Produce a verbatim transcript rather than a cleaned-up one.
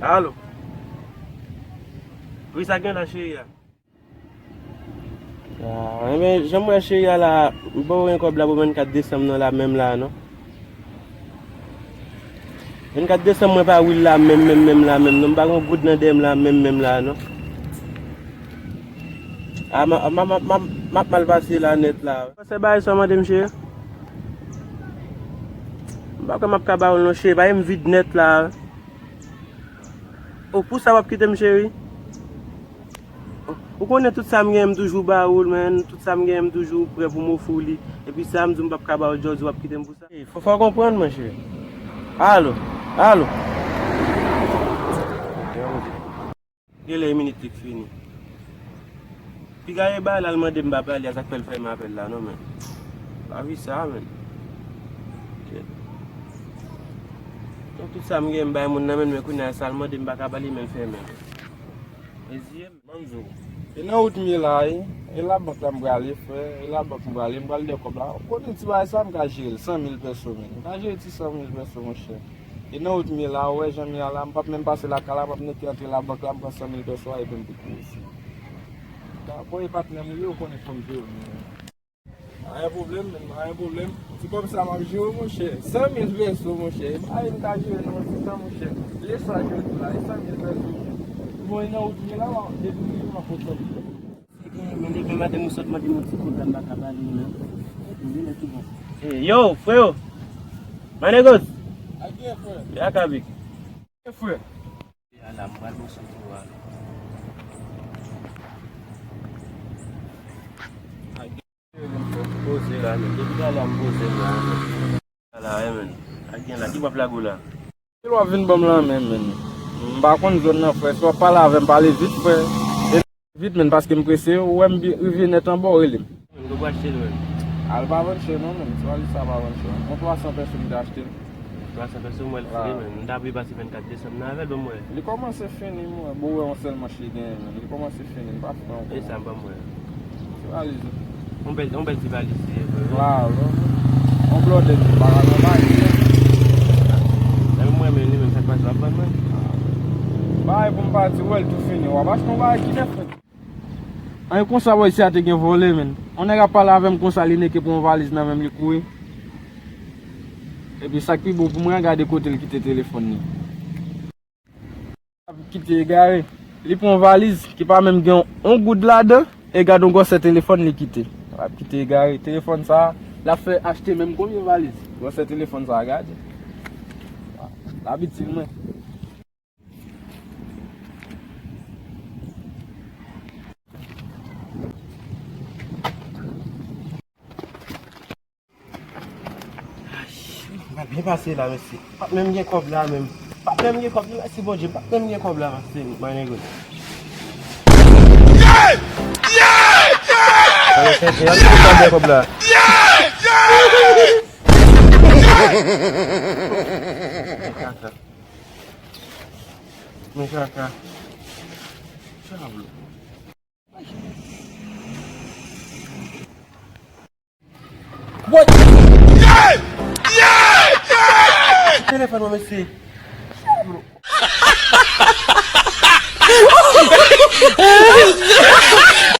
Alo. Wi, sa gen la, cheri a? Ah, enben, jan m wè cheri a la, m poko gen kòb la pou vennkat desanm nan la menm la, non. Vennkat desanm mwen pa wi l la menm, menm, menm la menm, non. M pa gen goud nan dèyè m la menm, menm la, non. Ah, m a, m a, m a, m a, m ap mal pase la nèt la. Panse bagay sa w mande m, cheri? M pa kwè m ap ka ba w l non, cheri. Bagay m vid nèt la. Oh, pou sa w ap kite m, cheri? Ou konnen tout sa m genyen m toujou ba ou l, man. Tout sa m genyen m toujou prè pou m ofri w li. Epi sa m di w m p ap ka ba w l jodi, w ap kite m pou sa. Ey, fò, fò w konprann mwen, cheri. Alo, alo. Genlè minit li k fini. Piga e ba l al mande m pa pale a, sa k fè l fèmen apèl la non, men. Pa vi sa, men. Shit. Donk tout sa m genyen m bay moun nan, men, men kounye a sa l mande m pa ka ba li, men l fèmen. Reziye m. Ban m di w. E nan wout m ye la, e, e labank la m prale, frè, e labank m prale, m pral dèyè kòb la. Ou konnen ti bagay sa, m ka jere l, san mil pèso, men. M ka jere ti san mil pèso, monchè. E nan wout m ye la, ou wè jan m ye a la, m p ap menm pase lakay la, m ap nèk antre labank la, m pran san mil pèso a, epi m pou kouri isi. Ka, bon, e patnè m ou ye, ou konnen fò m jere w, men. Anyen pwoblèm, menm, anyen pwoblèm. Ti kòb sa m ap jere w, monchè. San mil pèso, monchè. E pa m ka jere non, ti san, monchè. Lè sa jodi la, e san mil pèso. Bon, e nan wout m ye la, depi m rive m ap pran san mil pèso. Se gen, men depi maten m sot mande m yon ti kòb la, m pa ka ba li, non. Epi vini tou bon. Ey, yo, freo. My niggas. Ake, frè. Ya kabik. Frè. Ala, m pral bwè sou tou a. Poze la, men. Depi talè a m poze m la, men. Ala, wi, men. Ak gen la, ki w ap lage w la? Ki w ap vin ban m lanmen, men? M pa konn zòn nan, frè. Si w ap pale avè m, pale vit, frè. E vit, men, paske m prese, ou wè m bi-, rive nèt anba, w rele m. Men, kote w achte l, men? Al pa vann chè, non, men. Ti valiz sa pa vann chè. Yon twa san pèso m te achte l. Twa san pèso, m wè l fre, men. M ta vle pase vennkat desanm nan avè l, ban m wè. Li kòmanse fini, mwen. Bon, wè, yon sèl manch li genyen, men. Li kòmanse fini, m pa fè ankò. E sa, ban m wè. Ti valiz. Yon bèl, yon bèl ti valiz li ye, vre. Claro. Yon blòdè, pa ka nan valiz. Nan men mwen, men li menm, sa k pase, w ap vann mwen? Bay pou m pati, wè l tou fini. W ap achte yon bagay ki nèf, frè. Anyen konsa, bòy, si a te gen vòlè, men. Yon nèg ap pale avè m konsa, li neke pran yon valiz nan men m, li kouri. Epi sa k pi bon pou mwen, gade kote l kite telefòn li. L ap kite egare. Li pran yon valiz ki pa menm gen yon goud ladan, e gade yon gwòsè telefòn li kite. L ap kite egare. Telefòn sa, l ap fè achte menm konbyen valiz? Gwòsè telefòn sa, gade. L ap itil mwen. Ay, m pa byen pase la, mesye. M pa menm gen kòb la, menm. M pa menm gen kòb la, mèsi Bondye. M pa menm gen kòb la, mesye, my nigga. Sa yo fè, fè, an nou konn kòb la. Men kaka. Chablo. What? Telefòn mwen, mesye. Chablo.